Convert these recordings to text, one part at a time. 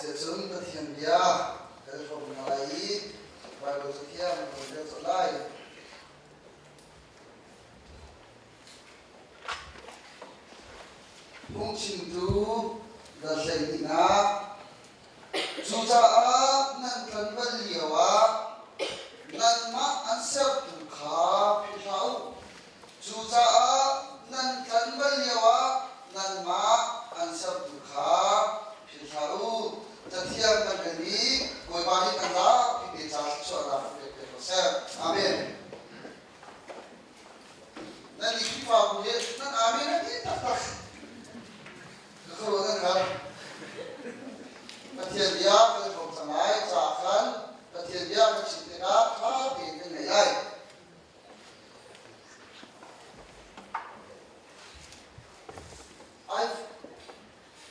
Siacun Pathian bia kan i hrawm hna lai i Baibal cathiang kan rel colh lai. Phungchimtu dal 12nak. Cucaah nan tlanval lioah nanmah an sertu kha philh hlah u. Cucaah nan tlanval lioah nanmah an sertu kha philh hlah u. Cathiang kan rel i Bawipa nih kan zapi te ca thluachuahnak kan pek piak ko seh. Amen. Nan i Khrihfabu hi nan amen a ti taktak. Ka khuaruah nan har. Pathian bia kan i hrawm cang lai caah khan Pathian bia kan chim tikah ṭha tein kan ngaih lai. Ai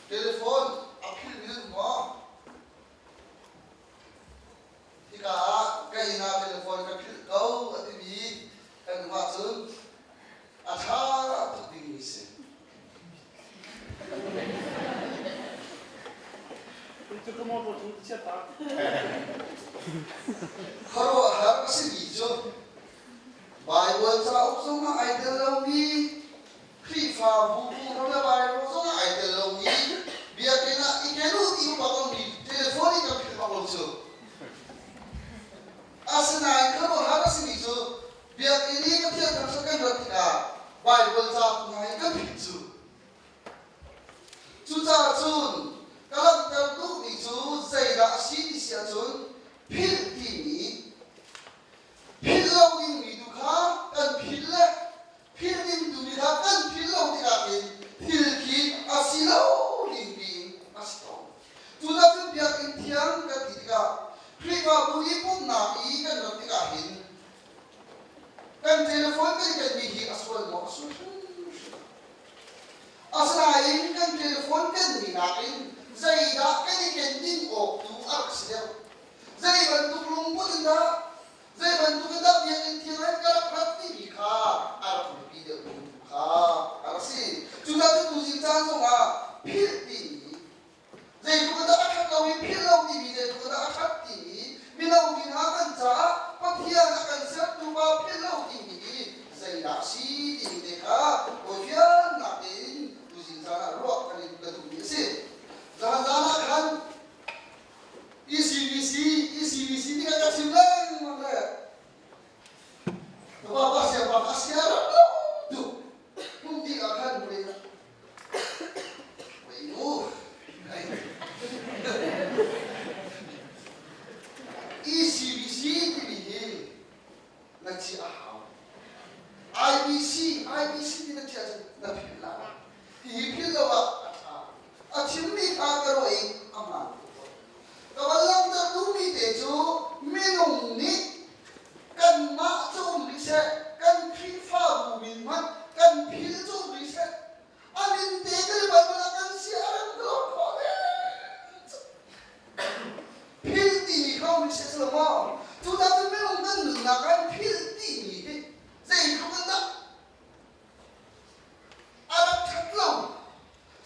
telephone a philh mi maw? Hika ah ka inn ah telephone ka philh ko a timi kan um ahcun a ṭha tuk dingmi si. Khuaruahhar a simi cu Baibal cauk zongah ai tel lomi Khrihfabu bu le Baibal zongah ai tel lomi biakinn ah i ken u ti bak lomi telephone in kan philh bak lo cu. Asinain khuaruahhar a simi cu Biakinn i Pathian thangṭhat kan rat tikah Baibal ca hna hi kan philh cu. Cucaah cun ka langhter duhmi cu zeidah a si ti si ahcun philh timi philh lo dingmi tu kha kan philh le philh ding tumi kha kan philh lo tikah khin thil khi a si lo ding piin a si tawn. Cucaah cun biakinn thiang kan ti tikah Khrihfabu i pumhnak i kan rat tikah hin Kan telephone kan i kenmi hi a sual maw? A sual hrimhrim. Asinain kan telephone kenmi nakin zeidah kan i ken ding awk tu a rak si deuh. Zei bantuk lungput in dah, zei bantuk in dah biakinn thil he ka rak rat timi kha a rak biapi deuh tu kha a rak si. Cucaah cu tuzing caan zongah philh timi Zeitluk in dah a ṭhat lo i philh lo timi zeitluk in dah a ṭhat timi mino mi hna kan caah Pathian a kan sertu pa philh lo timi hi zeidah a si timi te kha hawifiannak tein tuzing caan ah ruah kan in ka duhmi a si. Zan zan ah khan ECBC ECBC ti kan ka chim lengmang le ka pa siangpa ka sia rak lo tuk pum dih ah khan mui ECBC timi hi na chiah a hau. IBC, IBC ti na chiah cun na philh lai. Hihi philh lo ah a ṭha. A chimmi kha ka ruah i a hmaan tuk. Ka van langhter duhmi te cu minung nih kanmah cu um rih seh, kan Khrihfabu min hmanh kan philh cu um rih seh, a min te kan i Baibal ah kan sia a rem lo khawh ve. Philh timi kha um rih seh si lo maw? Cucaah cun minung kan nunnak ah philh timi hi zeitluk in dah a rak ṭhat lo.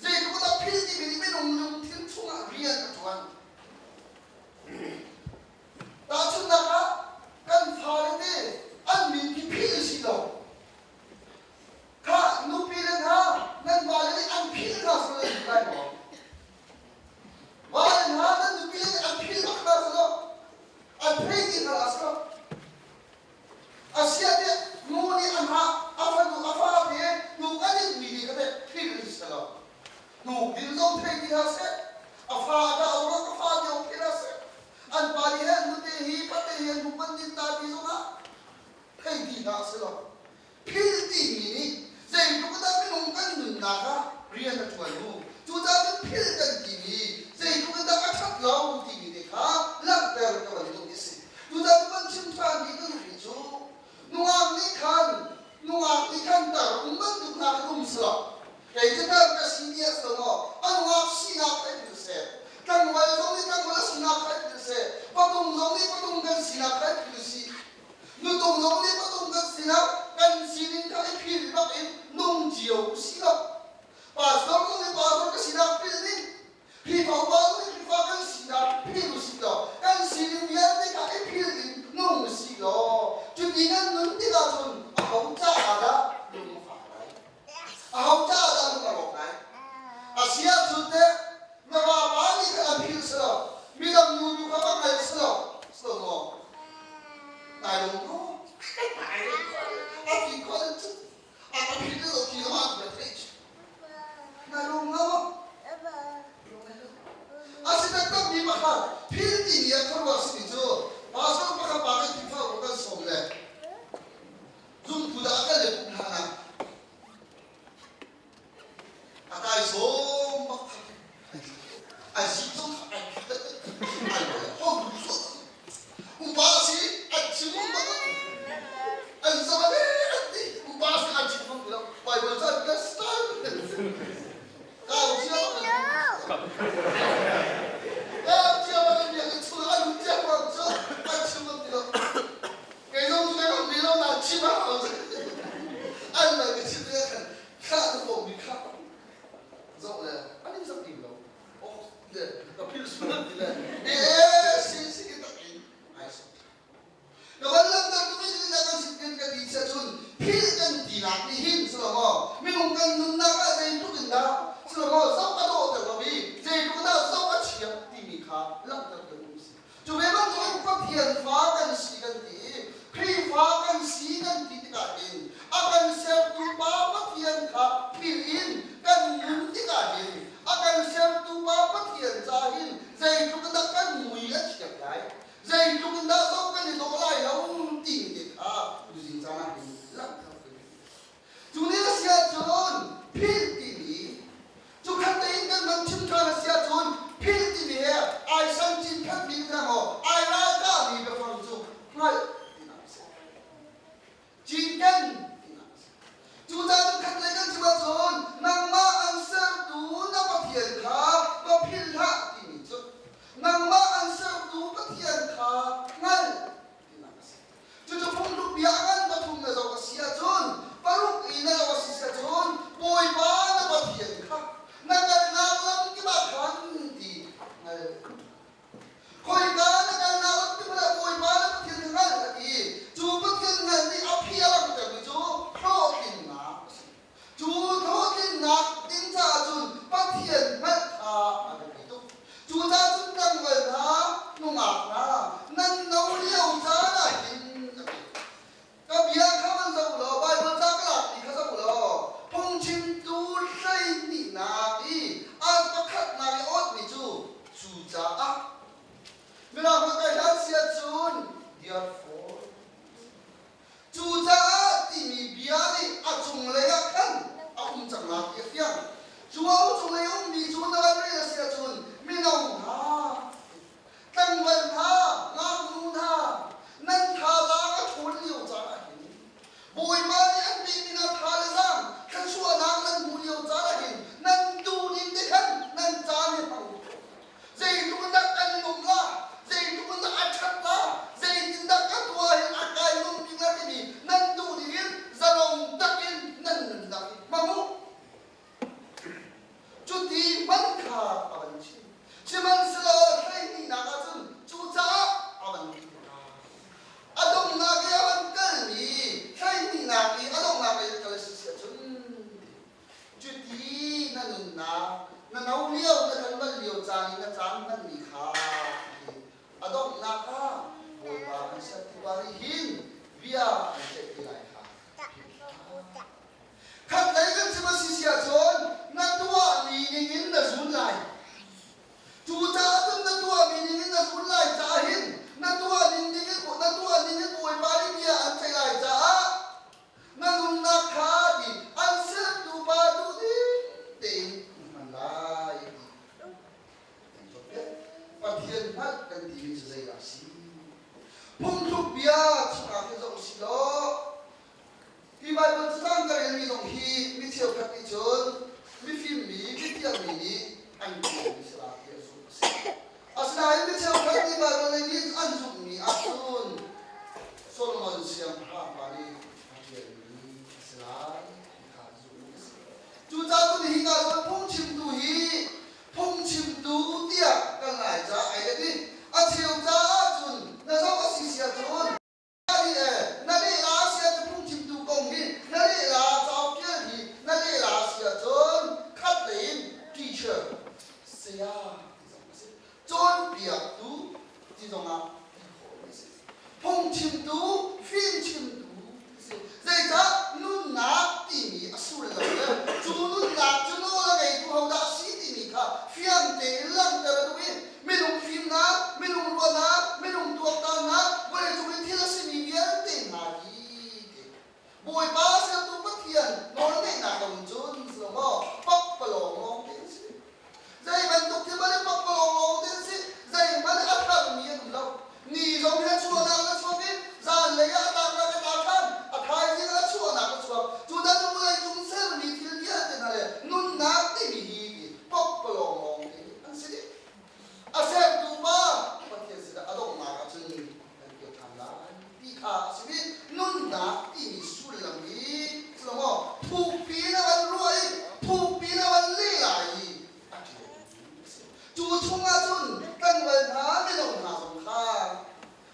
Zeitluk in dah philh timi nih minung lungthin chungah rian a ṭuan. Tahchunhnak ah, kan fale te an min khi philh u sih law, khah nupi le hna nan vale nih an philh hna selaw nan duh lai maw? Vale hna nan nupi le nih an philh bak hna selaw, an phei ti hna selaw, asiah tiah nu nih a hna a fanu a fa te hnuk a dinh mi nih kha teh philh u selaw, hnuk din zong thei ti hlah seh, a fa a dah zongah ka fa ti awk philh hlah seh, An pa nih he nute hi pate hi an hung kan din ta ti zongah thei ti hna a si lo. Philh timi nih zeitluk dah minung kan nunnak ah rian a ṭuan u. Cucaah cun philh kan timi zeitluk in dah a ṭhat lo timi te kha langhter ka van duh ti a si. Cucaah cun van chim ṭhan mi ka duhmi cu nungak nih khan nungak nih khan tar um bantuk hna khan um si lo. Kei cu tar ka si ti a si lo maw? A nungak sinak kha i philh seh. Tlangval zong nih tlangval a sinak kha i philh seh. Patung zong nih patung kan sinak kha i philh sih. Nutung zong nih patung kan sinak kan sining kha i philh bak in nung cio u sih law. Pastor zong nih pastor ka sinak philh ding. Khrihfa upa zong nih Khrihfa kan sinak. Pakhat phil timi ah khuaruah simi cu pastor pakhat pa kan Khrihfabu kan sawm le zumtu dah kan le pumh hlan ah a taisawm bak a zi zong kha ai ai ho upa si a chim bak an zama le an ti upa si an chim bak lo Bible ca ka style Kau cia Kau cia bak in biakinn chung ah an cia bak cu an chim bak ti lo. Kei zong cu kan mi lo na chim a hau. An mai ka chim le khan khah na pom mi khah zoh le an in zak tim lo. Oh le ka phil sual ti le eh si si tak in ai sok. Ka van langhter tu mi na kan sin kan kan ti sia cun philh kan ti nak nih hin silo minung kan nunnak ah zeitluk in dah silo zoh a dawhter lo i zeitluk in dah zoh a chiat timi kha langhter kan um si. Cu ve bantukin Pathian fa kan si kan ti i Khrihfa kan si kan ti tikah hin a kan sertu Pa Pathian kha philh in kan nun tikah hin a kan sertu Pa Pathian ca hin zeitluk in dah kan mui a chiat lai Zeitluk in dah zoh kan i dawh lai lo timi te kha tuzing caan ah hin langhter ka duh. Cu ni a si ahcun philh timi cu khat tein kan van chim ṭhan a si ahcun philh timi he ai san cin khatmi hna maw ai ralkahmi biafang cu hngalh tinak a si. Cinken tinak a si. Cucaah cun khatlei kan chim ahcun nangmah an sertu na Pathian kha va philh hlah timi cu nangmah an sertu Pathian kha hngal tinak a si. Cucu phungtluk bia a ngan pathum na zoh a si ahcun paruk i na zoh a si ahcun Bawipa na Pathian kha na kalnak lam kip ah khan ti hngal. Khoika na kalnak lam kip ah Bawipa na Pathian kha hngal a ti. Cu Pathian hngal nih a phi a langhtermi cu hlawhtlinnak a si. Cu hlawhtlinnak ding caah cun Pathian hngalh kha a biapi tuk. Cucaah cun tlangval hna, nungak hna, nan no lio caan ah hin a ti. Ka bia kha van zoh law Baibal ca ka lakmi kha zoh law phungchimtu hleihnihnak i a pakhatnak i awtmi cu cucaah Mirang holh kai hlan si ahcun therefore cucaah timi bia nih a cunglei ah khan a um cang lai ti a fiang. Cu a um cunglei a ummi cu na van rel a si ahcun mino hna tlangval hna, ngaknu hna, nan thazaang a ṭhawn lio caan ah hin Bawipa nih an pekmi hna tha le zaang thluachuahnak nan hmuh lio caan ah hin nan duhning te khan nan caan hi hmang u. Zeitluk in dah kan i nuamh la, zeitluk in dah a ṭhat la, zeitindah ka tuah hin a kai nuam bik la timi nan duhning in zalong takin nan nunnak hi hmang u. Cuti hman kha a van chim. Sihmanhsehlaw hleihnihnak ah cun cucaah a van ti hna. A donghnak i a van kalmi hleihnihnak i a donghnak i a kal a si si ahcun cuti na nunnak na no lio na tlangval lio caan i na caan hmanmi kha a donghnak ah Bawipa an ser ti pa nih hin bia an ceih ti lai kha Khatlei kan chim a si si ahcun na tuahmi ningin na zun lai. Cucaah cun na tuahmi ningin na zun lai caah hin na tuah ning ningin na tuah ningin Bawipa nih bia an ceih lai caah na nunnak kha ti an sertu pa duh ding tein na hman lai ti kan cawnpiak. Pathian hngalh kan timi cu zeidah a si? Phungthluk bia chungah khin zoh u sih law Hi Baibal cacang ka relmi zong hi mi cheukhat nih cun mifimmi, mithiangmi nih an ṭialmi si lai ti an zumh a si. Asinain mi cheukhat nih Baibal lei nih an zumhmi ahcun Solomon siangpahrang pa nih a ṭialmi a si lai ti kha an zumhmi a si. Cucaah cun hika zawn phungchimtu hi phungchimtu tiah kan lai caah ai let i a cheu caah cun na zoh a si si ahcun Na lehla a si ahcun phungchimtu kong hi na lehla cauk ṭial hi na lehla a si ahcun khat lei in teacher saya ti zong a si. Cawnpiaktu ti zongah ti khawh a si. Phungchimtu fimchimtu ti si. Zeicah nunnak timi a sullam le cu nunnak cu nawl a ngeitu hodah a si timi kha fiang tein langhter a duh i minung fimnak. chungah cun tlangval hna mino hna zong kha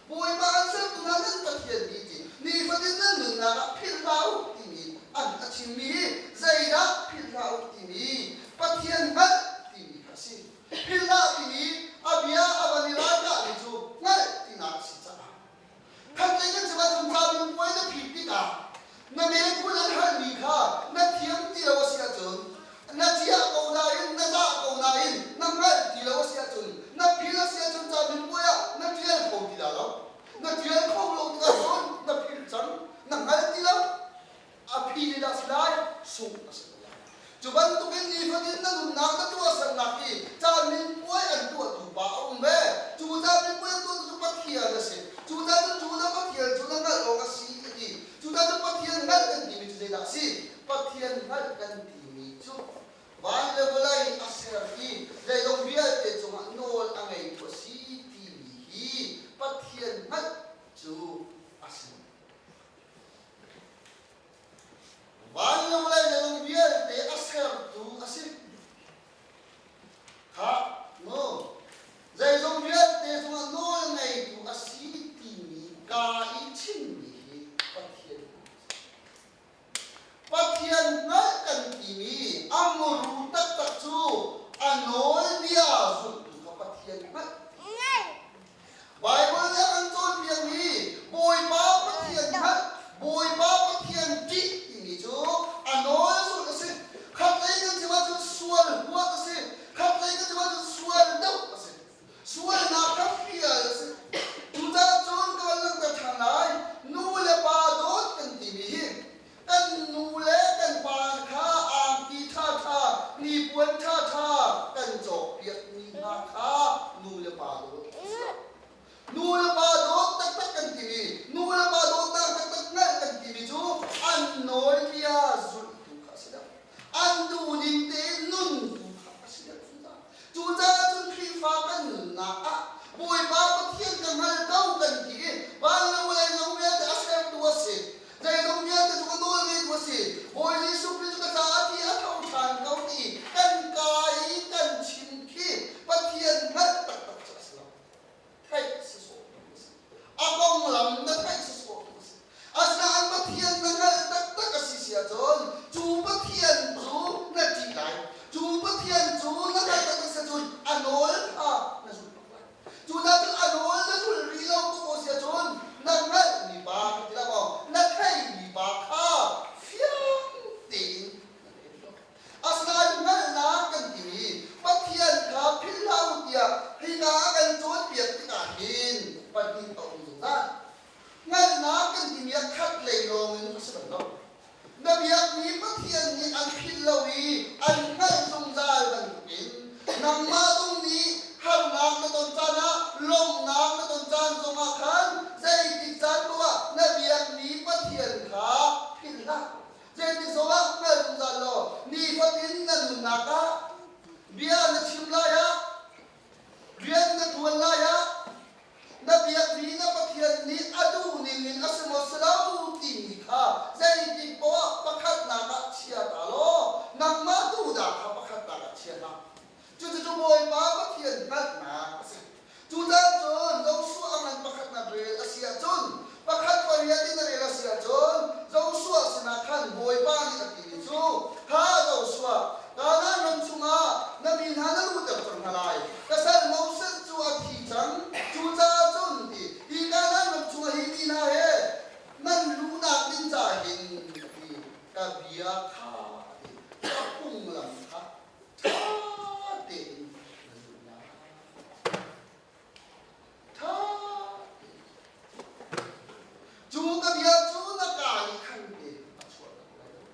Bawipa an sertu hna nan Pathian hi ti nifatin nan nunnak ah philh hlah u timi an a chimmi hi zeidah philh hlah u timi Pathian hngalh timi kha a si. Philh hlah timi a bia a van i ralkahmi cu hngalh tinak a si caah Khatlei kan chim ahcun caminpuai na phit tikah na mekhun an halmi kha na thiam ti lo a si ahcun na ciah ko nain na zah ko nain na hngalh ti lo a si ahcun na phil a si ahcun caminpuai ah na ṭial kho ti dah lo. Na ṭial kho lo tikah cun na philh cang, na hngal ti lo. A phi nih dah si lai sungh a si ko lai. Cu bantukin nifatin na nunnak na tuahsernak hi caminpuai an tuahtu pa a um ve. Cu caminpuai an tuahtu cu Pathian a si. Cu caan cu cu na Pathian cu na hngalh awk a si a ti. Cu caan cu Pathian hngalh kan timi cu zeidah a si? Pathian hngalh kan timi cu van le vawlei a ser i zeizong vialte cungah nawl a ngeitu a si timi hi Pathian hngalh cu a si. Van le vawlei zeizong vialte a sertu a si. Khah, mu. Zeizong vialte cungah nawl ngeitu a si timi kaa i chimmi hi Pathian Pathian hngalh kan timi a muru taktak cu a nawlbia zulhtu kha Pathian hngalh. Baibal nih a kan cawnpiakmi Bawipa Pathian hngalh, Bawipa Pathian ṭih timi cu a nawl zulh a si. Khatlei kan chim ahcun sual huat a si. Khatlei kan chim ahcun sual doh a si. Sualnak kha fial a si. Cucaah cun ka van langhter ṭhan lai. Nu le pa dawt kan timi hi kan nu le kan pa kha angki ṭhaṭha, hnipuan ṭhaṭha kan cawkpiakmi hna kha nu le pa dawt a si lo. Nu le pa dawt taktak kan timi, nu le pa dawtnak taktak hngalh kan timi cu an nawlbia zulhtu kha a si deuh. An duhning tein nuntu kha a si deuh zungzal. Cucaah cun Khrihfa kan nunnak ah Bawipa Pathian ka hngal ko kan ti i van le vawlei zong vialte a sertu a si. Zeizong vialte cu ka nawl ngeitu a si. Bawi Jesuh Khrih cu ka caah a thi a tho ṭhan ko ti kan kaa i kan chim khi Pathian hngalh taktak cu a si lo. Theih sawsawh tu a si. A konglam na theih sawsawh tu a si. Asinain Pathian na hngalh taktak a si si ahcun cu Pathian cu na ṭih lai. Cu Pathian cu na hngalh taktak si ahcun a nawl kha na zulh bak lai. Cucaah cun a nawl na zulh rih lo ko si ahcun na hngalhmi pa ka ti lai maw na theihmi pa kha fiang tein na thei lo. Asinain hngalhnak kan timi Pathian kha philh hlah u tiah hika a kan cawnpiak tikah hin pahnih a um zungzal. Hngalhnak kan timi ah khat lei lawngin a si bal lo. Na biakmi Pathian nih an philh lo i an hngalh zungzal bantukin nangmah zong nih harnak na ton caan ah lawmhnak na ton caan zongah khan zeitik caan paoh ah na biakmi Pathian kha philh hlah. Zeitik zongah hngal zungzal law nifatin na nunnak ah bia na chim lai ah rian na ṭuan lai ah na biakmi na Pathian nih a duh ning in a si maw si lo timi kha zeitik poah pakhatnak ah chia ta law nangmah duhnak kha pakhatnak ah chia hlah. Cucu Bawipa Pathian hngalhnak a si. Cucaah cun Joshua a ngan pakhatnak rel a si ahcun pakhat pariat in a rel a si ahcun Joshua sinah khan Bawipa nih a timi cu kha Joshua Kanaan ram chungah na mi hna na luhter cang hna lai. Ka sal Moses cu a thi cang. Cucaah cun ti hi Kanaan ram chungah hi mi hna he nan luhnak ding ca hin ti ka bia kha ti ka phunglam kha ṭha tein na zulh lai. Ṭha tein. Cu ka bia cu na kaa nih khan te a chuah lai lo.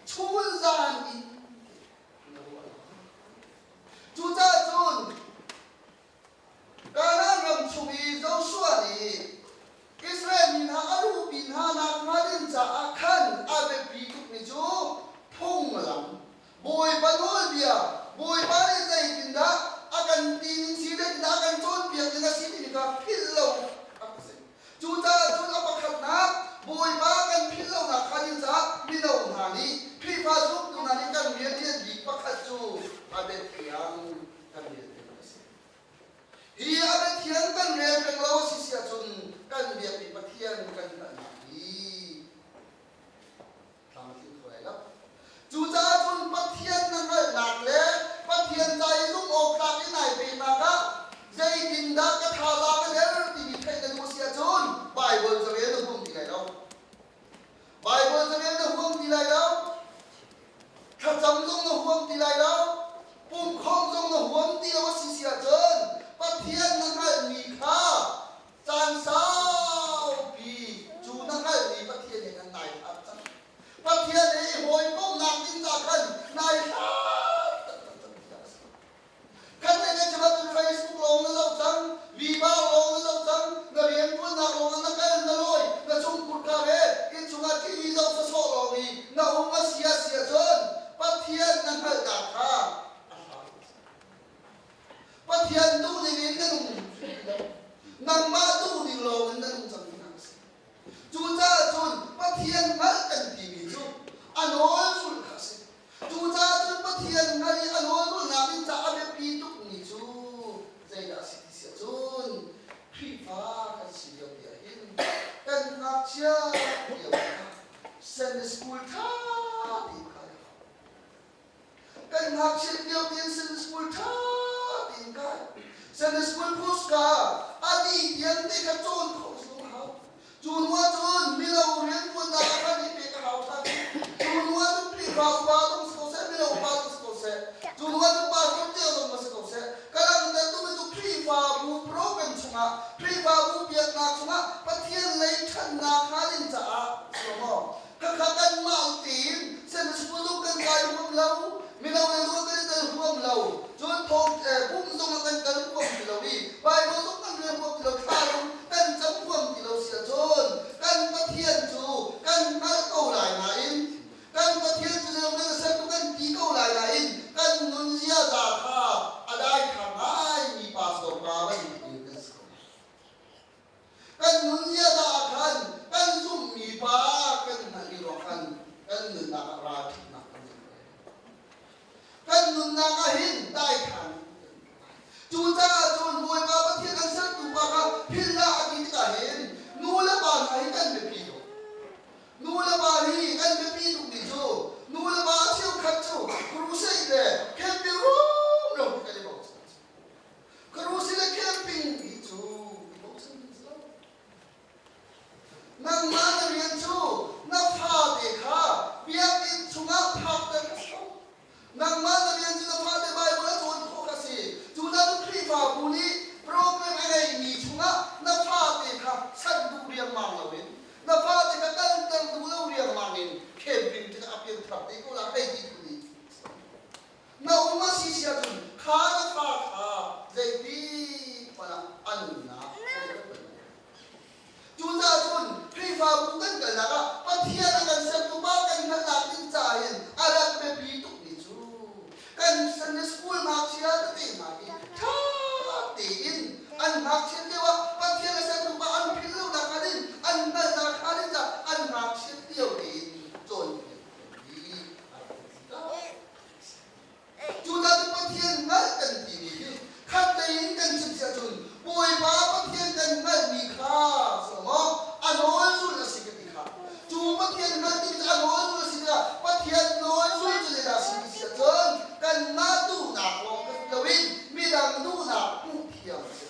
Chun zan in na ruah lai. Cucaah cun Kanaan ram chung i Joshua nih Israel mi hna a luhpi hna nakhnga ding caah khan a biapi tukmi cu phunglam, Bawipa nawlbia, Bawipa nih zeitindah a kan ti ning si, zeitindah a kan cawnpiak ning a si timi kha philh lo a si. Cucaah cun a pakhatnak Bawipa kan philh lonak kha ding caah mino hna nih Khrihfa zumtu hna nih kan rian lian bik pakhat cu a biathiang kan rian ding a si. si ahcun kan biakmi Pathian kan hngalhnak hi tlam a tling kho lai lo. Cucaah cun Pathian na hngalhnak le Pathian ca i zumh awk tlak in ai peknak ah zeitindah ka thazaang a der timi theih na duh a si ahcun Baibal carel na huam ti lai lo. Baibal carel na huam ti lai lo. Thlacam zong na huam ti lai lo. Pumkhawm zong na huam ti lo a si si ahcun Pathian na hngalhmi kha caan saupi cu na hngalhmi Pathian he khan nai hlat cang. Pathian he i hawikomhnak ding ca khan nai hlat taktak cang tiah a si. Kan nih nih cubantuk Facebook lawng na zoh cang, Viva lawng na zoh cang, na rianṭuannak lawng ah na kal, na lawi, na chungkhur he innchung ah TV zoh sawsawh lawng i na um a si a si ahcun Pathian na hngalhnak kha a hla tuk. Pathian duhning in na nung ti lo. Nangmah duhning lawng in na nung cang tinak a si. Cucaah cun Pathian hngalh kan timi cu a nawl zulh kha a si. Cucaah cun Pathian hngalh i a nawl zulhnak ding caah a biapi tukmi cu zeidah a si ti si ahcun Khrihfa kan si lio te ahhin kan ngakchia lio ah Sunday school ṭha tein kai a hau. Kan ngakchiat lio tein Sunday school ṭha tein kai. Sunday school puska a dih tiang te kha cawn khawh zong a hau. Cu hnu ahcun mino rianṭuannak ah khan i pek a hau ṭhan. Cu hnu ahcun Khrihfa upa zong si ko seh, mino upa zong si ko seh, cu hnu ahcun pastor tiang zong va si ko seh, ka langhter duhmi cu Khrihfabu program chungah, Khrihfabu biaknak chungah Pathian lei ṭhannak hnga ding caah si lo maw? Khakha kanmah tein Sunday school zong kan kai huam lo, mino le zong kan i tel huam lo, cun thawng pumh zong ah kan kal huam ti lo i Bible zong kan rel huam ti lo, thla zong kan cam huam ti lo si ahcun kan Pathian cu kan hngalh ko lai nain kan Pathian cu zeizong kan sertu kan ti ko lai nain kan nun ziaza kha a daithlang ngaimi pastor pa bantukin kan si ko lai. Kan nun ziaza ah khan kan zumhmi pa kan hngalh i ruang khan kan nunnak ah ralṭhatnak kan ngei ve. Kan nunnak ah hin daithlan Cucaah cun Bawipa Pathian an sertu pa kha philh hlah a ti tikah hin nu le pa hna hi kan biapi tuk. Nu le pa hi kan biapi tukmi cu nu le pa cheukhat cu crusade le camping rumro kan i bochan. Crusade le camping hi cu i bochan ding si lo. Nangmah na rian cu na fate kha biakinn chungah phakter kha si ko. Nangmah na rian cu na fate Baibal a cawn khawh kha si. Cu na Khrihfabu nih program a ngeimi chungah na fate kha sanh duh riangmang loin na fate kha kalter duh lo riangmang in camping tikah a piangthar te ko la hei ti phun i Na um a si si ahcun kha na fa kha zeitik hmanh ah a nunnak Cucaah cun Khrihfabu kan kalnak ah Pathian a kan sertu pa kan hngalhnak ding caah hin a rak biapi tukmi cu kan Sunday school ngakchia tete hna hi ṭha tein an ngakchiat lio ah Pathian a sertu pa an philh lonak hnga ding an hngalhnak hnga ding caah an ngakchiat lio tein cawnpiak hi a rak si Cucaah cun Pathian hngalh kan timi hi khatlei in kan chim si ahcun Bawipa Pathian kan hngalhmi kha si maw a nawl zulh a si ka ti kha. Cu Pathian hngalh ti cu a nawl zulh a si tikah Pathian nawl zulh cu zeidah a si ti si ahcun kanmah duhnak lawng kha si loin midang duhnak hmuh thiam a si.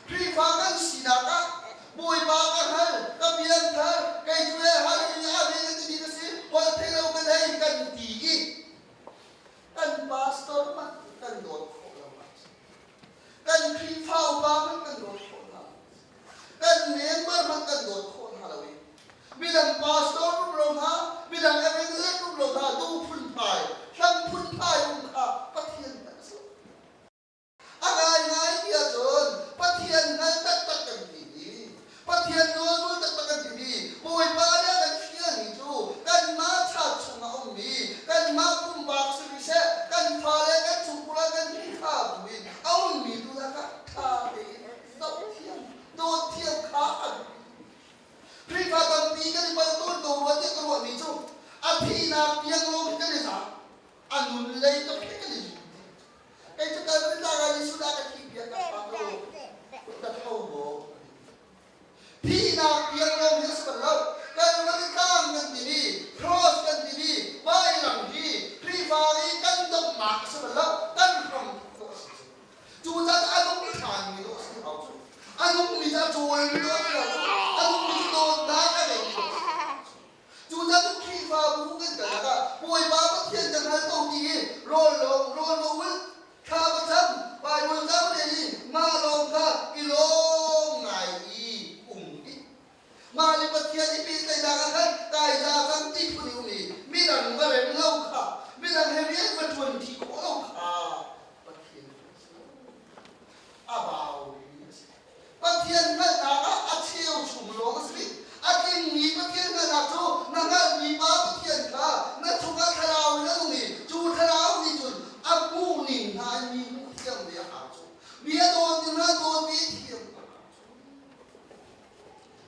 Khrihfa kan sinak ah Bawipa ka hngal, ka pianthar, kei cu le hallelujah amen a timi ka si, holh thei lo kan hei kan ti i kan pastor hmanh kan dawt khawh lo ah kan Khrihfa upa hmanh kan dawt khawh hna lo kan member hmanh kan dawt khawh hna lo i midang pastor rumro hna midang evangelist rumro hna duh phunphai hlam phunphai um kha Pathian hngalh a si lo. A ngaingai ti ahcun Pathian hngal taktak kan ti i Pathian nawlzul taktak kan timi Bawipa nih a kan fialmi cu kanmah cha chungah a ummi kanmah pumpak si rih seh kan fale kan chungkhur ah kan Khrihfabu in a ummi tu hna kha ṭha tein zoh thiam dawt thiam kha a biapi. Khrihfa tampi kan i palh tawn ko rua tiah ka ruahmi cu a thihnak tiang lawng hi kan i zah a nun lei ka phe kan i zum. Kei cu Calvary tlang ah Jesuh dah ka thih piak ka fa ko ka tho. nungmi cu a cawlmi dawh a si lo. A nungmi cu dawtnak a ngeimi dawh a si. Cucaah cu Khrihfabu kan kalnak ah Bawipa Pathian kan hal ko ti hi rawl lawng rawl va ul, thla va cam, Baibal ca va rel i mah lawng kha i lawm ngai i um hi mah le Pathian i pehtlaihnak ah khan kai za cang ti phun i um i midang va rem lo kha, midang he rian va ṭuan ṭi khawh lo kha Pathian a baumi a si. Pathian hngalhnak ah a cheu chung lawng a si. A tlingmi Pathian hngalhnak cu na hngalhmi Pa Pathian kha na chungah thlarau in a nung i cu thlarau nih cun a hmuhning hna in mi hmuh thiam ve a hau cu. Mi a dawt ning hna dawt ve thiam a hau cu.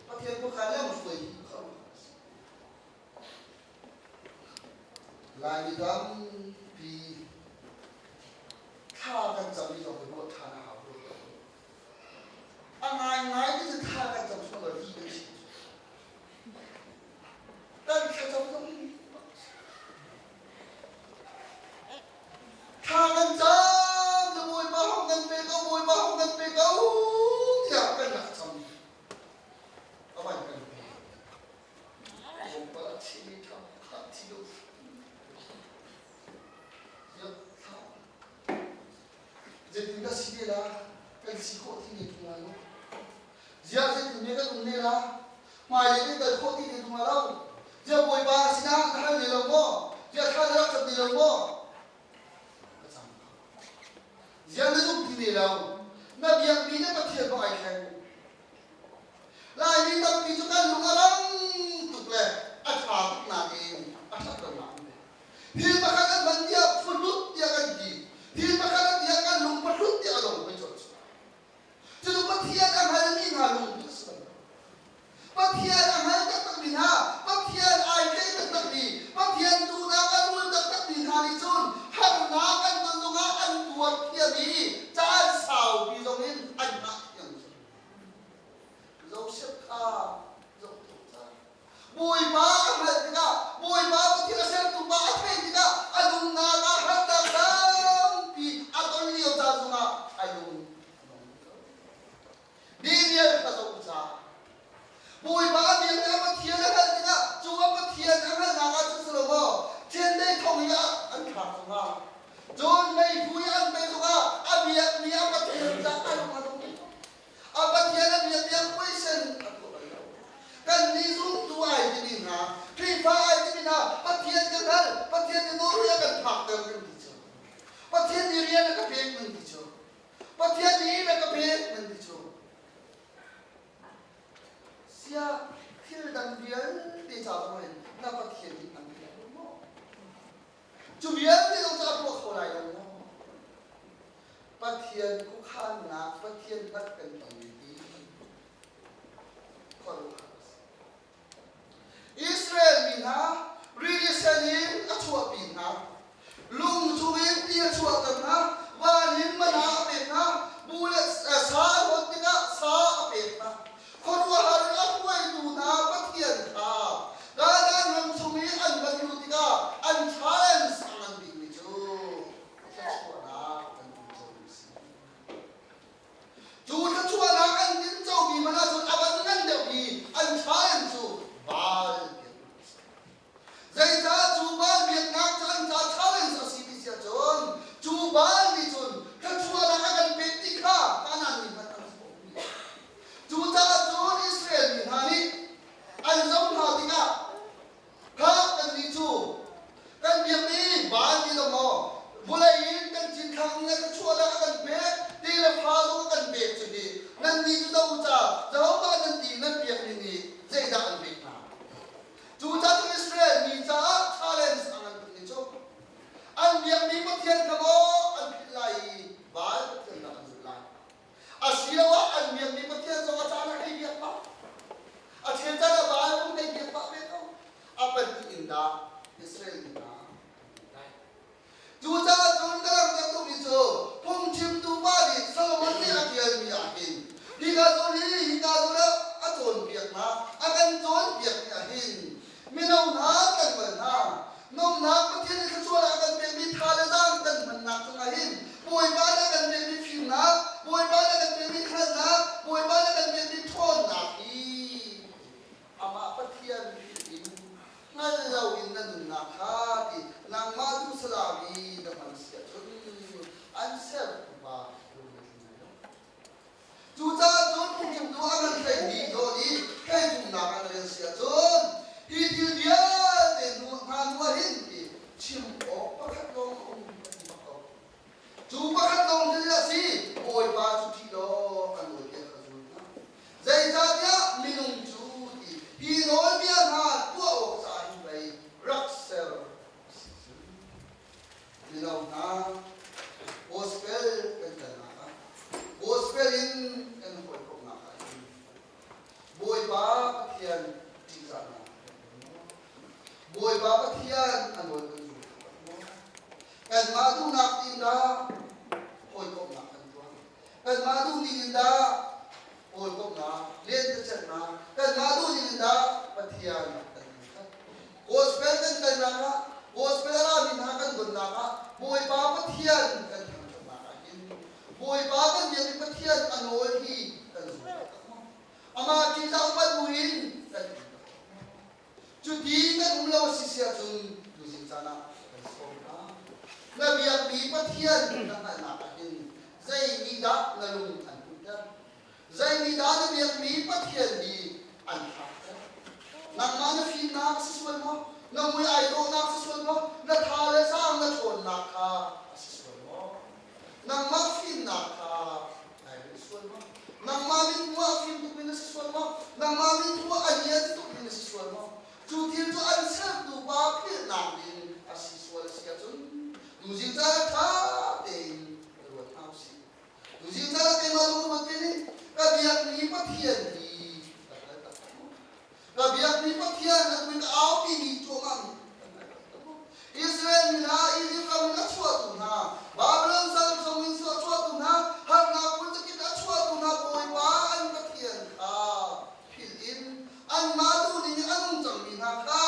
Pathian khuakhan lamhruai hi kha Laimi tampi thla kan cam i zong hi ruah ṭhan a hau rua. A ngaingai ti cu thla kan cam chung lo hi kan si. Kan thlacam zong hi thla kan cam na Bawipa hong kan pe ko, Bawipa hong kan pe ko tiah kan rak cam. A van kan pe. Tlawmpal a chim i ṭhang khah thi lo. Zeitin dah si ne la? Kan si khawh ti ne tung lai lo. Ziah zeitin ne kan um ne la? Hmailei kan kal khawh ti ne tung lai lo. Ziah Bawipa sinah na hal ne lo maw? Ziah thla na rak cam ne lo maw? Ka cam ko. Ziah na zumh ti ne lo? Na biakmi na Pathian bak ai thleng. Laimi tampi cu kan lung a rang tuk le a ṭha tuk nain a ṭhat lonak an pe. Thil pakhat an hman tiah phuhlut tiah kan ti. Thil pakhat an tiah kan lung pahlut tiah a dong hoi colh. Cucu Pathian a hngalmi hna lungput a si bal lo. Pathian a hngal taktakmi hna, Pathian ai tlaih taktakmi, Pathian duhnak a rul taktakmi hna nih cun harnak an ton zongah an tuar thiam i caan saupi zongin an hngah thiam. Joseph kha zoh tuk cang. Bawipa a hngalh tikah, Bawipa Pathian a sertu pa a theih tikah a nunnak ah harnak tampi a ton lio caan zongah a lung a dong ko. Daniel kha zoh u ca. Bawipa a biak tikah Pathian a hngalh tikah cu a Pathian a hngalhnak ah cun si lo maw chiandeih thong i ah an thlak zongah cun meiphu i an peh zongah a biakmi a Pathian cah a lung a dong ko. A Pathian a biakmi puaisen a tuah bal lo. Kannih zumtu ai timi hna, Khrihfa ai timi hna, Pathian kan hal, Pathian nih nawl a kan phakter kan ti cu. Pathian nih rian a ka pek nan ti cu. Pathian nih a ka pek nan ti cu. Sia thil dang vialte ca zong in na Pathian nih an pek lo maw? Cu vialte zong cu a tuah kho lai lo maw? Pathian khuakhannak, Pathian hngalh kan tong ti khuaruahhar a si. Israel mi hna rili sen in a chuahpi hna, lung chungin ti a chuahter hna, van in mana a pek hna, bu le sa an hawt tikah sa a pek hna. Khuaruahhar in a hruaitu hna Pathian kha Kanaan ram chung i an van luh tikah an challenge a ngan bikmi cu thluachuahnak an tincomi a si. Cu thluachuahnak an tincomi hmanh ahcun a van ngan deuhmi an challenge cu Baal biaknak a si. Zeicah cu Baal biaknak cu an ca challenge a si ti si ahcun cu Baal nih cun thluachuahnak a kan pek ti kha Kanaan mi hmanh an hmuhmi. Cucaah cun Israel mi hna nih an zoh hna tikah Kha kannih cu kan biakmi Baal ti lo maw vulei in kan cinthlak ning le thluachuahnak a kan pek ti le fa zong a kan pek cu hi nannih cu do u ca Jehovah nan ti nan biakmi nih zeidah an pek hna? Cucaah cu Israel mi caah challenge a ngan tukmi cu an biakmi Pathian kha maw an philh lai i Baal Pathian dah an zulh lai? Asiloah an biakmi Pathian zong a caan ah hei biak pah. A chel caan ah Baal zong hei biak pah ve ko. A pahnih in dah Israel mi hna an lai. Cucaah cun ka langhter duhmi cu phungchimtu pa nih Solomon nih a ṭialmi ah hin hika zawn hi hika zawn ah a cawnpiaknak a kan cawnpiakmi ah hin mino hna tlangval hna Nuamhnak Pathian nih thluachuahnak a kan pekmi tha le zaang kan hmannak cungah hin Bawipa nih a kan pekmi fimnak, Bawipa nih a kan pekmi hngalhnak, Bawipa nih a kan pekmi An sertu pa lung a tling lai lo. Cucaah cun phungchimtu a ngan hleimi zawn i hleithumnak an rel si ahcun hi thil vialte hnu hna hnu ah hin ti chim awk pakhat lawng a um a ti bak ko. Cu pakhat lawng cu a si, Bawipa cu ṭih law a nawlbia kha zul hna. Zeicahtiah minung cu ti hi nawlbia hna tuah awk caah hin pei rak ser a si cu. Mino hna, gospel kan kalnak ah, gospel in kan hawikomhnak ah hin Bawipa Pathian ṭihzahnak kan um maw? Bawipa Pathian a nawl kan zul taktak maw? Kanmah duhnak in dah hawikomhnak kan tuah? Kanmah duhning in dah hawikomhnak, lentecelhnak, kanmah duhning in dah Pathian kan thangṭhat? Gospel kan kalnak ah, gospel a rami hna kan donnak ah, Bawipa Pathian kan thangṭhatnak ah hin Bawipa kan biak i Pathian a nawl hi kan zul taktak maw? Amah ṭihzah upat buin kan um taktak maw? Cuti kan um lo a si si ahcun tuzing caan ah kan sawm hna. Na biakmi Pathian na hngalhnak ah hin zei nih dah na lung an putter? Zei nih dah na biakmi Pathian nih an thlakter? Nangmah na fimnak a si sual maw? Na mui ai dawhnak si sual maw? Na tha le zaang na ṭhawnnak kha a si sual maw? Nangmah fimnak kha nai rel sual maw? Nangmah mithmuh ah fim tuk in na si sual maw? Nangmah mithmuh ah a lian tuk in na si sual maw? Cu thil cu an sertu pa philhnak ding a si sual a si ahcun tuzing caan ah ṭha tein ruat hna usih. Tuzing caan ah keimah zong ruat ve ning ka biakmi Pathian hi ka hngal taktak maw? Ka biakmi Pathian a min ka aupi mi cuahmah mi ka hngal taktak maw? Israel mi hna Egypt ram in a chuahtu hna, Babylon sal chung in a chuahtu hna, harnak phunzakip a chuahtu hna Bawipa an Pathian kha philh in anmah duhning in a nung cangmi hna kha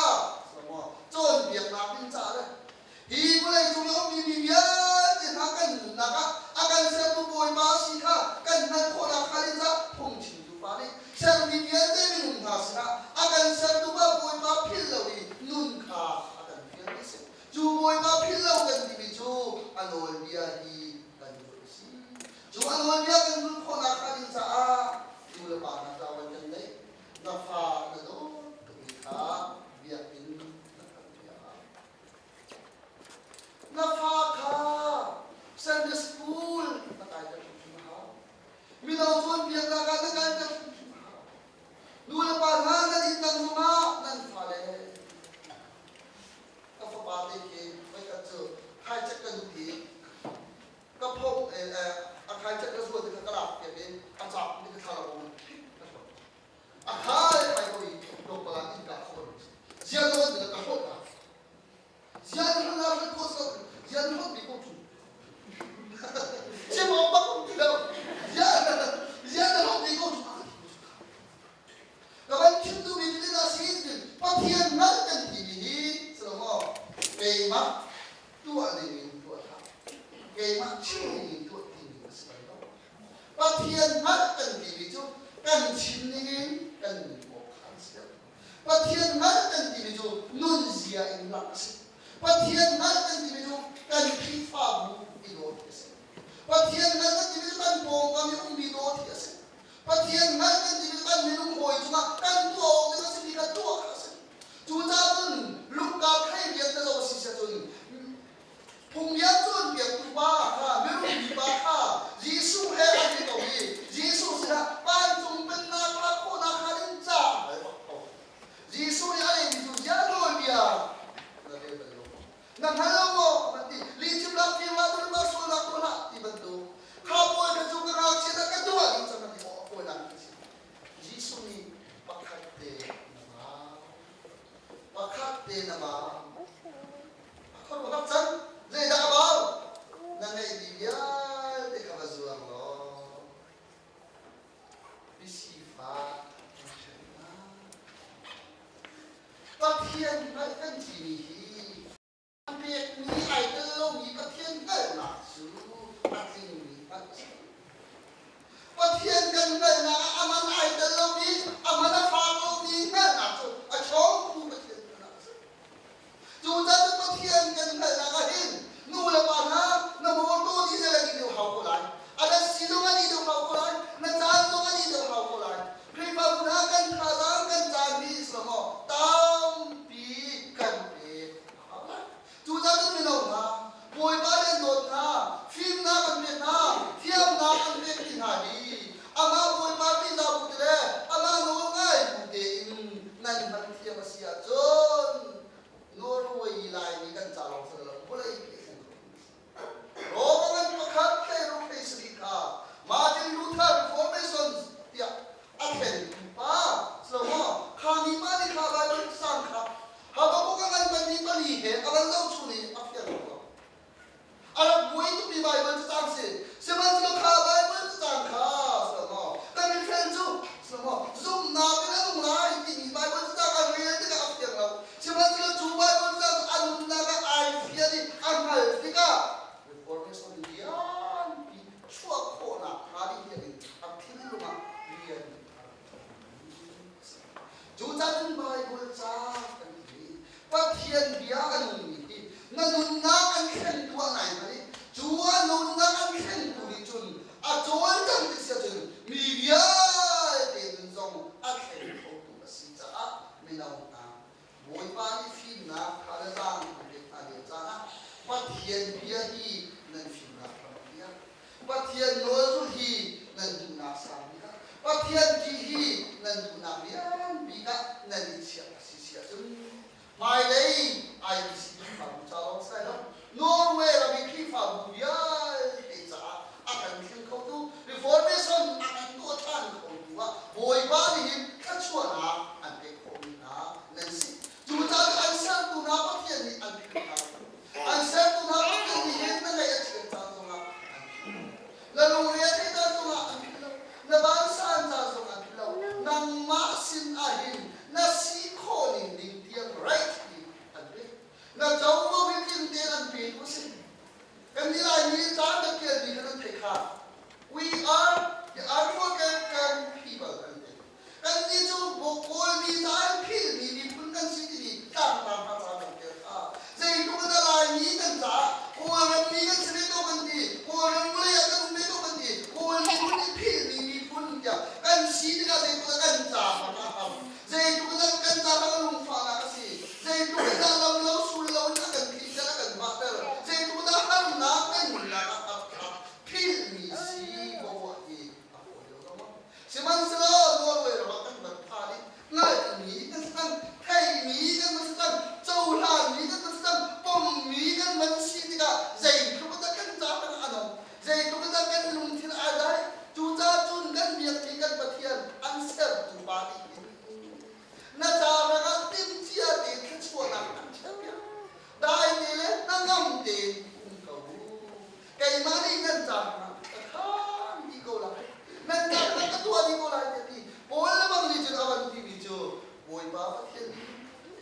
cawnpiaknak ding caah le Hi vawleicung a ummi mi vialte hna kan nunnak ah a kan sertu Bawipa a si kha kan hngalh khawhnak hnga ding caah phungchimtu pa nih sermi vialte minung hna sinah a kan sertu pa Bawipa philh lo i nun kha a kan fialmi a si. Cu Bawipa philh lo kan timi cu a nawlbia hi kan zulh a si. Cu a nawlbia kan zulh khawhnak hnga ding caah nu le pa hna ṭawan kan neih. Na fa na dawt tukmi kha biakinn na kalpi a hau. Na fa kha Sunday school na kaiter hrimhrim a hau. Mino cawnpiaknak ah na kalter hrimhrim a hau. Nu le pa hna nan inn dang zongah nan fale ka fapa te khi voikhat cu khaicek ka duh i ka phok a khaicek ka zual ti kha ka lak piak i a caak mi ka thla lo ka hlawt. A khai ai ko i tlawmpal ah innka khawn zian na wan ka hlawt na. Zian na hla ko so zian hlawt mi ko chu. Chim awk bak um ti lo. Zian zian na hlawt mi ko chu. Ka van chim duhmi cu dah si Pathian hngalh kan timi hi silo keimah tuah ding in tuah hlah. Keimah chim ding in tuah timi a si bal lo. Pathian hngalh kan timi cu kan chim ningin kan nun awk kha a si. Pathian hngalh kan timi cu nunzia in langh a si. Pathian hngalh kan timi cu kan Khrihfabu i dawt hi a si. Pathian hngalh kan timi cu kan pawngkam i ummi dawt hi a si. Pathian hngalh kan timi cu kan minung hawi cungah kan tuah awk ding a simi kha tuah kha a si. Cucaah cun lungka khrei rian na zoh a si siahcun Phungbia cawnpiaktu pa kha mirum pa kha Jesuh he an i ko i Jesuh sinah vancung pennak phak khawhnak kha in ca a hal bak ko. Jesuh nih a lehmi cu ziah nawlbia na rel bal lo maw? Na hngal lo maw? A van ti. Lihchim lak fir hlah, dawt hlah, sualnak tuah hlah ti bantuk. Kha pawl kha cu ka ngakchia dah ka tuah ding cang a ti awh a fawinak in si. Jesuh nih pakhat te na bau. Pakhat te na bau. A khuaruahhar cang. Zeidah a bau? Na ngeihmi vialte kha va zuar law misifak na ṭhen hna. Pathian hngalh kan timi hi pekmi ai tel lomi Pathian hngalhnak cu a tlingmi hngalh a si. Pathian kan hngalhnak ah a man ai tel lomi, a man a fak lomi hngalhnak cu a ṭhawngtu Pathian hngalhnak a si. Cucaah Pathian kan hngalhnak ah hin nu le pa hna na mawṭaw diesel a dih lio. cawlcangh ti si ahcun mi vialte nun zong a thleng khotu a si caah mino hna Bawipa nih fimnak kha le zaang an pek hna lio caan ah Pathian bia hi nan fimnak hrampi ah Pathian nawl zulh hi nan duhnak sang bik ah Pathian ṭih hi nan duhnak lian bik ah nan i chiah a si si ahcun hmailei IBC Khrihfabu ca lawng si lai lo Norway ram i Khrihfabu vialte caah a kan thleng khotu Reformation a kan tuah ṭhan khotu ah Bawipa nih hin thluachuahnak an pek khawhmi hna nan si. Cucaah an sertu hna Pathian nih an philh hna lo. An sertu hna Pathian nih hin na ngaih a chiat caan zongah an philh lo. Na lungre a theih caan zongah an philh lo. Na vansan caan zongah an philh lo. Nangmah sin ah hin na si khawh ning ding tiang right hi an pek. Na covo hi tling tein an petu a si. Kan nih Laimi caan kan tialmi kha nan theih kha. We are the unforgotten people kan ti. Kannih cu Kawlmi ca an philhmi miphun kan si timi tlangtar hna ca kan tial kha. Zeitluk in dah Laimi kan caah Kawlram mi kan si ve ko kan ti. Kawlram vawlei ah kan um ve ko kan ti. Kawl miphun nih philhmi miphun tiah kan si tikah zeitluk dah kan ca hmanh a ham. Zeitluk in dah kan ca hmanh a lungfahnak a si. Zeitluk in dah lam lo sul lo in a kan philhter a kan vahter. Zeitluk in dah harnak kan nunnak ah a philhmi si ko hi a fawi lo lo maw? Sihmanhsehlaw Norway ram ah kan van phan i hngalhmi kan si cang, theihmi kan van si cang, cohlanmi kan van si cang, pommi kan van si tikah zeitluk in dah kan ca kan a nong, zeitluk in dah kan lungthin aa dai. Cucaah cun kan biakmi kan Pathian an sertu pa nih hin na ca hrangah timhcia tein thluachuahnak an chiahpiak. Dai te le hnangam tein um ko u. Keimah nih nan ca hrangah ka khaan dih ko lai. Nan ca hrangah ka tuah dih ko lai tiah ti. Paul le bang nih cun a van timi cu Bawipa Pathian nih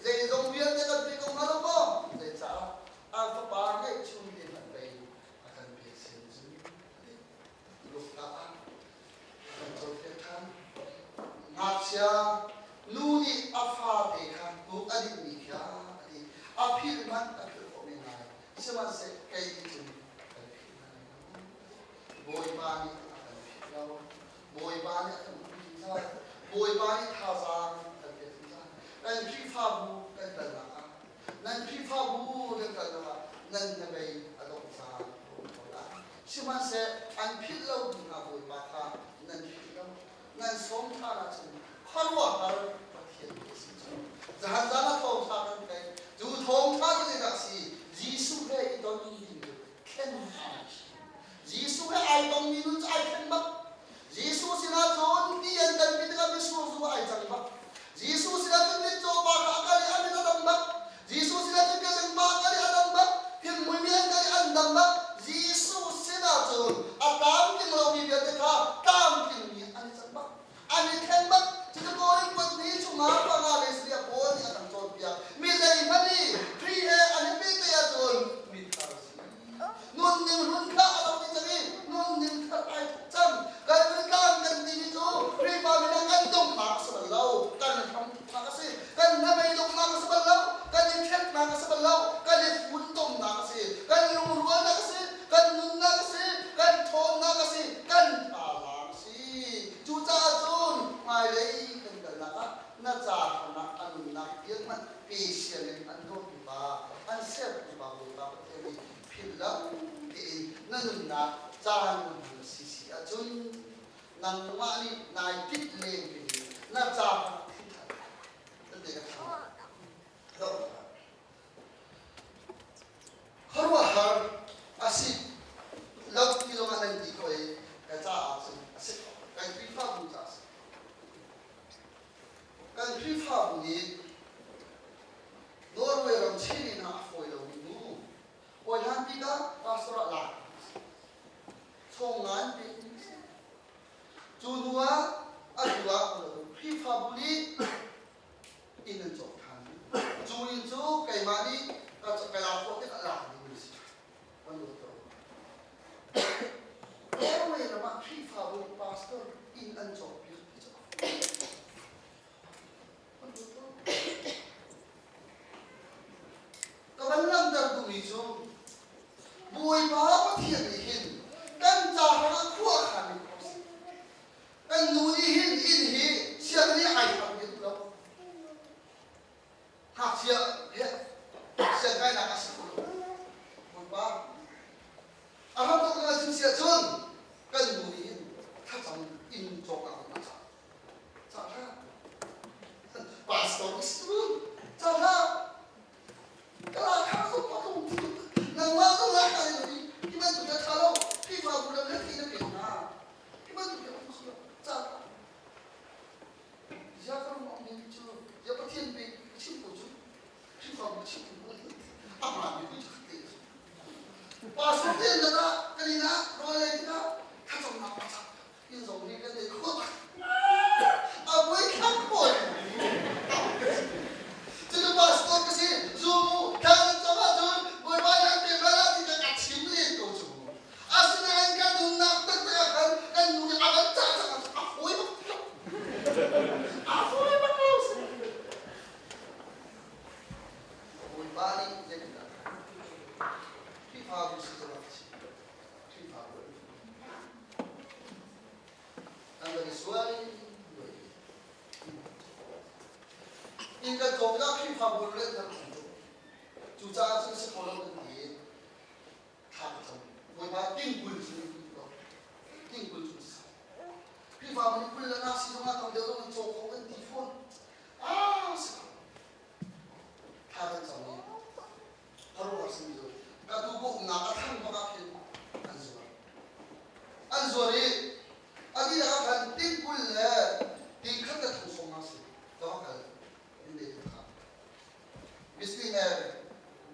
zeizong vialte kan pe ko hnga lo maw? Zeicah a fapa ngeihchun te hmanh pei a kan pek sin cu a ti. Lukka ah a kan cawnpiak ṭhan. Ngakchia nu nih a fate kha hnuk a dinhmi kha a ti. A philh hmanh a philh khawh men lai. Sihmanhseh kei nih cun kan philh hna lai lo. Bawipa nih a kan philh lo. Bawipa nih a kan umpi zungzal. Bawipa nih thazaang a kan pek zungzal. Kan Khrihfabu kan kalnak ah, nan Khrihfabu nan kalnak ah nan hnabei a dongh caan a um ko lai. Sihmanhseh an philh lo tu hna Bawipa kha nan philh lo. Nan sawm ṭhan ahcun khuaruahhar Pathian nih a si cu. Zahan zan ah thawngṭha kan theih. Cu thawngṭha cu zeidah a si? Jesuh he i ton ding cu thlen a si. Jesuh he ai tongmi nun cu ai thleng bak. Jesuh sinah cun ti an kalpi tikah mitsur zu ai cang bak. Jesuh sinah cun mitcaw pa kha a kal i a mit a dam bak. Jesuh sinah cun kezeng pa a kal i a dam bak. Thinghmuimi an kal i an dam bak. Jesuh sinah cun a tlamtling lomi vialte kha tlamtlingmi an i cang bak. An i thleng bak. Cucu Korin kuat ni chungah panga le sarih Paul nih a kan cawnpiak. Mi zeihmanh i Khrih he an i pehtlaih ahcun mi thar a si. Nunning hlun kha a lo dih cang i nunning thar ai thawk cang. Kan tlang kan timi cu Khrihfa min ah kan donghnak a si bal lo. Kan hramthawknak a si. Kan hnamei donghnak a si bal lo. Kan i theknak a si bal lo. Kan i funtomnak a si. Kan lungrualnak a si. Kan nunnak a si. Kan ṭhawnnak a si. Kan thazaang a si. Cucaah cun hmailei kan kalnak ah na ca hrangah a nunnak tiang hmanh pe sian in an dawtu pa, an sertu pa Bawipa Pathian nih philh lo tein na nunnak caan na hman a si si ahcun nangmah nih nai tinh len pin na ca hrangah thil ṭha tete ka thang. Khuaruahhar a si lo ti zongah nan ti ko i ka caah cun a si ko. Kan Khrihfabu caah a si. Kan Khrihfabu nih Norway ram Chin in ah a fawi lomi nu hawi hlan bik ah pastor ah lak chawng ngan pe cu hnu ah a hnu ah Khrihfabu nih inn an cawk ṭhan. Cu inn cu keimah nih ka ka lak khawh tikah lak ding a si. Kan ruat ko. Norway ram ah Khrihfabu nih pastor inn an cawkpiak ti cu kan ruat ko. Ka van langhter duhmi cu Bawipa Pathian nih hin kan ca hrangah khua a khanmi pakhat. Kan nu nih hin inn hi sianginn hi ai tham ti lo. Ngakchia he siangkainak a si kho lo. Bawipa, a ram tuk na chim si ahcun kan nu nih hin thlacam inn cawk ah a cah. Cah hlah. Pastor is true. Cah hlah. Nangmah zong lai kha ni hi bantuk na ṭha lo Khrihfabu lam na thei na pek hna hi bantuk hi um si lo ca zia ka rum ning cu zia Pathian bik chim ko cu Khrihfabu chim ko a hmaan mi cu khat te pastor te na da kan ina rawl ei tikah thlacamnak a cak in zong hi kan ei khawh a buai khak pawl cucu pastor ka si zu thla nan cam ahcun bawipa nih an pek lai ti ka chim len ko cu asinain kan nunnak taktak ah khan kan nu nih a kan cah cang a fawi bak lo a fawi bak lo bawipa nih zeitindah Khrihfabu si zong ah Khrihfabu An kan i suai Inn kan cawk tikah Khrihfabu le kan um tuk. Cucaah cun si kho lo kan ti. Thla ka cam. Bawipa tingkul cu tingkul cu si. Khrihfabu nih kul le nga si zongah tam deuh zong in caw kho kan ti fawn. Ah si kho. Thla kan cam i khuaruahhar simi cu ka tu ka umnak a thlang bak ah khin an zuar. An zuar i a dihlak ah khan tingkul le tingkhat le thong sawm nga si ka va kal in le kha business eh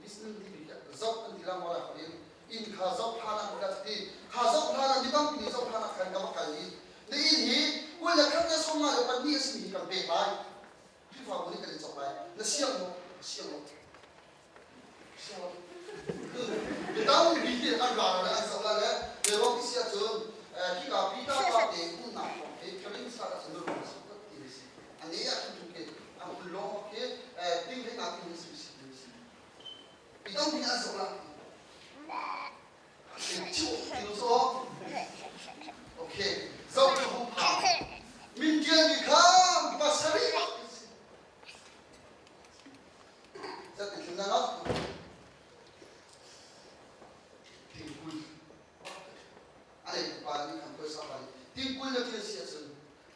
business ti zoh an ti lang wala khin inn kha zoh hlan ah ka ti kha zoh hlan ah midang nih zoh hlan ah khan ka va kal i na inn hi 21 24 a simi hi kan pek lai Khrihfabu nih kan i cawk lai. Na siang maw? Siang lo. Siang lo. Mi tampi hi an ra le an zoh la le zeiruang ti si ahcun khika Peter pa te umnak kong hi Kevin sa ah cun ruang si ti si. Ani ah khin khi an hun lawng khi ting hlei nga ting si si ti si. Mi tampi an zoh la. Okay, zoh cu hung pha. Min ṭialmi kha pasarih bak an si. Zat in thil na Tingkul. A lei pa nih khan pawisa pa nih tingkul na thil si ahcun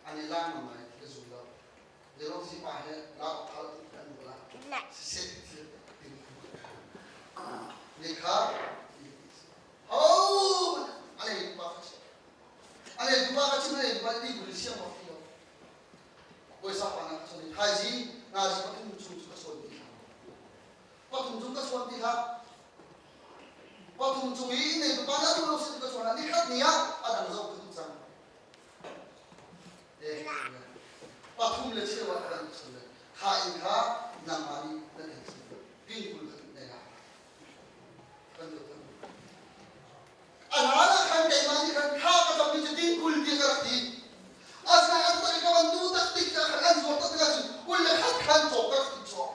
an i lang ngai ka zum lo. Zelong si pa he la thal an la. Siseh thil tingkul. Ne kha Ho a lei pa kha chim. A lei pa kha chim a lei pa nih kul siang bak ti lo. Pawisa pa na ka chawn i thaizing nazi pathum chung cu ka sawn ti hlah. Pathum chung ka sawn ti hlah. Pathum chung i nei pa na duh lo sin ka chawn ah nikhat ni ah a dang zoh ka duh cang. Eh, pathum le cheu ah a dang ka chawn le kha in kha nangmah nih na ei sin tingkul ka duh nei la. A hlan ah khan keimah nih khan thla ka cammi cu dingkul ti ka rak ti. Asinain an tuah i ka van duh tak tik ah khan an zuar tak tikah cun 21 khan cawk ka rak ti chuak.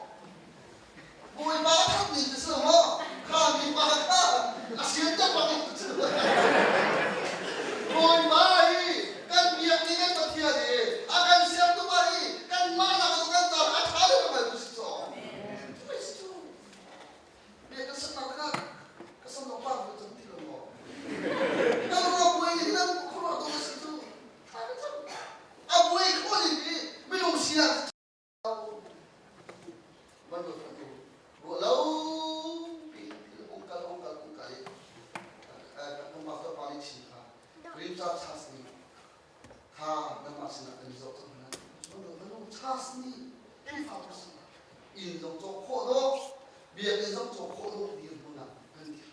Bawipa a that ning cu si lo maw? Kha mipa kha a sian tak bak in cu. Bawipa hi kan biak ni kan Pathian hi a kan siamtu pa hi kanmah nak ah kan caah a ṭha deuh kan tu si cu. Bia ka saknak kha ka sam lo pa ko cang ti lo maw? Kan ruah buai hi nan khuaruah tu na si cu. Thla ka cam. A buai kho ni hi minung sinak bantuk tu ruah lo pi ungkal ungkal ungkal i kan pastor pa nih chim kha rimca chas ni kha nangmah sinah kan i zoh cang hna. Minung chas ni Khrihfa sinah inn zong cawk khawh dawh, biakinn zong cawk khawh dawh dirhmun ah kan dir.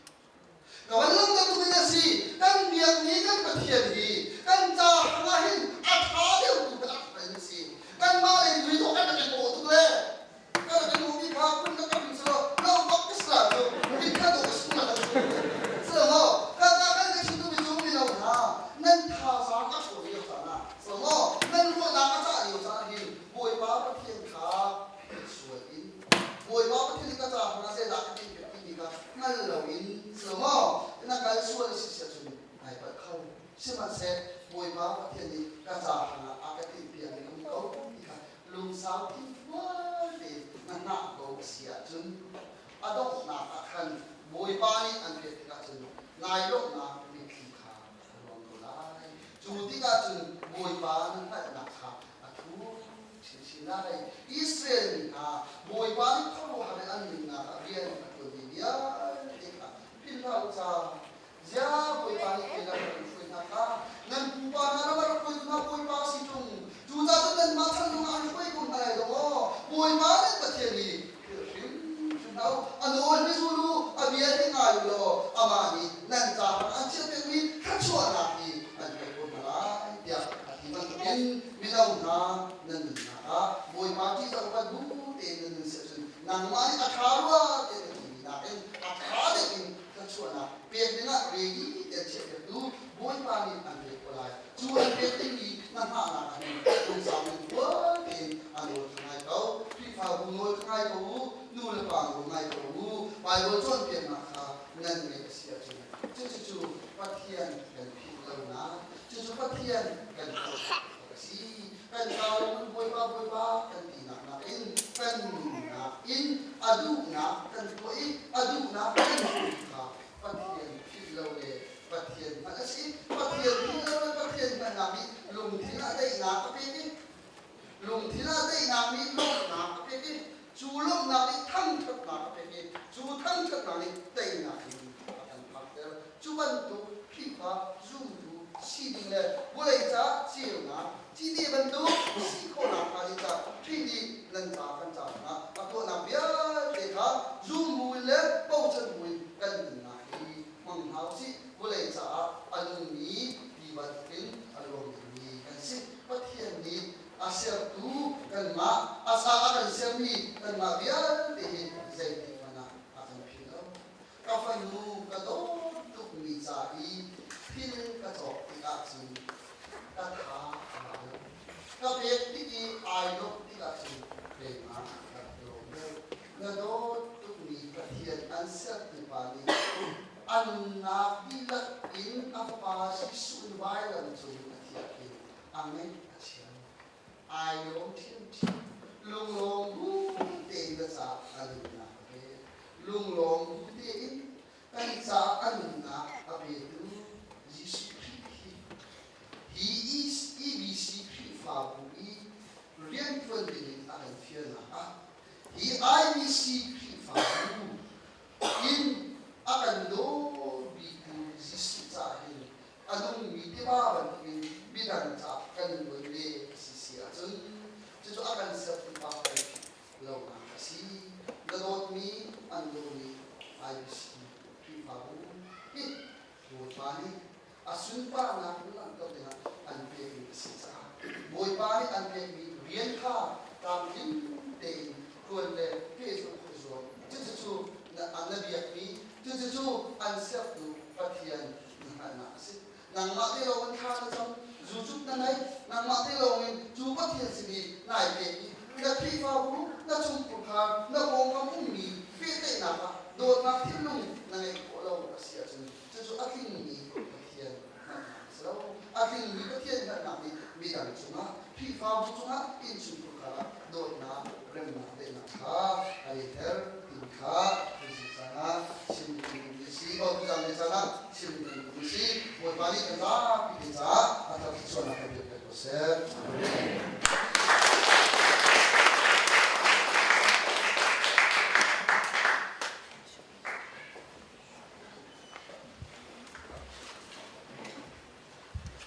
Ka van langhter tuk in a si, kan biakmi kan Pathian hi kan ca hrangah hin a ṭha deuh tu a ṭha in a si. Kanmah lei tui dawh kan rak i dawh tuk le kan rak i dawhmi kha kun na kan silo lo bak ka sila cu mit kha dawh ka sung la kan silo maw kan ta kan ka chim duhmi cu mino hna nan thazaang a ṭhawn lio caan ah silo maw nan ruahnak a cah lio caan hin Bawipa Pathian kha sual in Bawipa Pathian nih ka ca hrangah zeidah ka ti timi kha hngal loin silo maw na kal sual a si siah cun nai palh kho sihmanhseh. Bawipa Pathian nih ka ca hrangah a ka timhpiakmi um ko ti kha lungsau thinfual tein na hngah ko a si ahcun a donghnak ah khan Bawipa nih an pek tikah cun nai lawmhnak mitthli kha a luang ko lai. Cu tikah cun Bawipa na hngalhnak kha a thuk chinchin lai. Israel mi hna Bawipa nih khuaruahhar in an nunnak ah rian a ṭuanmi vialte kha philh hlah u ca. Ziah Bawipa nih kei lam a rak hruai hna kha nan pupa hna ram a rak hruaitu hna Bawipa a si ṭung. Cucaah cun nanmah chan zongah an hruai ko hna lai lo maw? Bawipa nan Pathian nih philh hrimhrim hlah u. A nawl hi zul u, a bia hi ngai u law amah nih nan ca hrangah an chiahpiakmi thluachuahnak hi an pek ko hna lai tiah a ti bantukin mino hna nan nunnak ah Bawipa ṭihzah upat bu tein nan nun si ahcun nangmah nih a ṭha rua tiah na timi nakin a ṭha deuh in thluachuahnak pek dingah ready te an chiahpiaktu Bawipa nih an pek ko lai. Cu an pek dingmi na hngahnak ah hin lungsau in tuan tein a nawl kha ngai ko. Khrihfabu nawl kha ngai ko u, nu le pa nawl ngai ko u. Baibal cawnpiaknak kha nan ngeih a si ahcun cucu Pathian kan philh lonak, cucu Pathian kan philh a si. Kan kaa lawng in Bawipa Bawipa kan tinak nakin kan nunnak in a duhnak kan tuah i a duhnak kan zulh kha Pathian philh lo le Pathian hman a si. Pathian philh lo le Pathian hmannak nih lungthin ah daihnak a pek i lungthin ah daihnak nih lawmhnak a pek i cu lawmhnak nih thangṭhatnak a pek i cu thangṭhatnak nih teinak in a kan phakter. Cu bantuk Khrihfa zumtu sining le vawlei caah ceunak cite bantuk si khawhnak hnga ding caah Khrih nih nan ca kan ca hna a tuahnak vialte kha zum buin le bochan buin kan nunnak hi hmang hna usih. Vawlei caah a nungmi ti bantukin a luang dingmi kan si. Pathian nih a sertu kanmah, a sa a kan sermi kanmah vialte hi zeitik hmanh ah a kan philh lo. Ka fanu ka dawt tukmi ca i thil ka cawk tikah cun ka tha a ba lo. Ka pek tik i ai lawmh tikah cun keimah ka rak lawm deuh. Na dawt tukmi Pathian an sertu pa nih a nunnak dihlak in a fapa Jesuh in vailam cung a thiah hin a ngaih a chia lo. Ai lawm ṭhiamṭhiam. Lunglawm bu tein na caah a nunnak a pek. Lunglawm bu tein kan caah a nunnak a petu Jesuh Khrih hi hi EBC Khrihfabu i rianṭuan dingin a kan fialnak ah hi IBC Khrihfabu in a kan daw biktu Jesuh caah hin a nungmi tiva bantukin midang caah kan nuan ve a si si ahcun cucu a kan sertu pa kan lonak a si. Na dawtmi an dawmi IBC Khrihfabu hi Bawipa nih a sunparnak langhter dingah an pekmi a si caah Bawipa nih an pekmi rian kha tlamtling tein ṭuan le pehzulh khawh i zuam. Cucu na biakmi, cucu an sertu Pathian na hngalhnak a si. Nangmah te lawng in thla na cam, zucup na ngei, nangmah te lawng in cu Pathian sin i nai pek i na Khrihfabu, na chungkhar, na pawngkam ummi pehtlaihnak ah dawtnak thinlung na ngeih khawh lo a si ahcun cucu a tlingmi Pathian hngalhnak a si lo. A tlingmi Pathian hngalhnak nih midang cungah, Khrihfabu cungah, innchungkhar ah dawtnak, remnak, daihnak kha a lehter ti kha tuzing caan ah chim ding a si. Aw tuzang ni caan ah chim ding a si. Bawipa nih kan zapi te caah a thar thluachuahnak kan pek ko seh.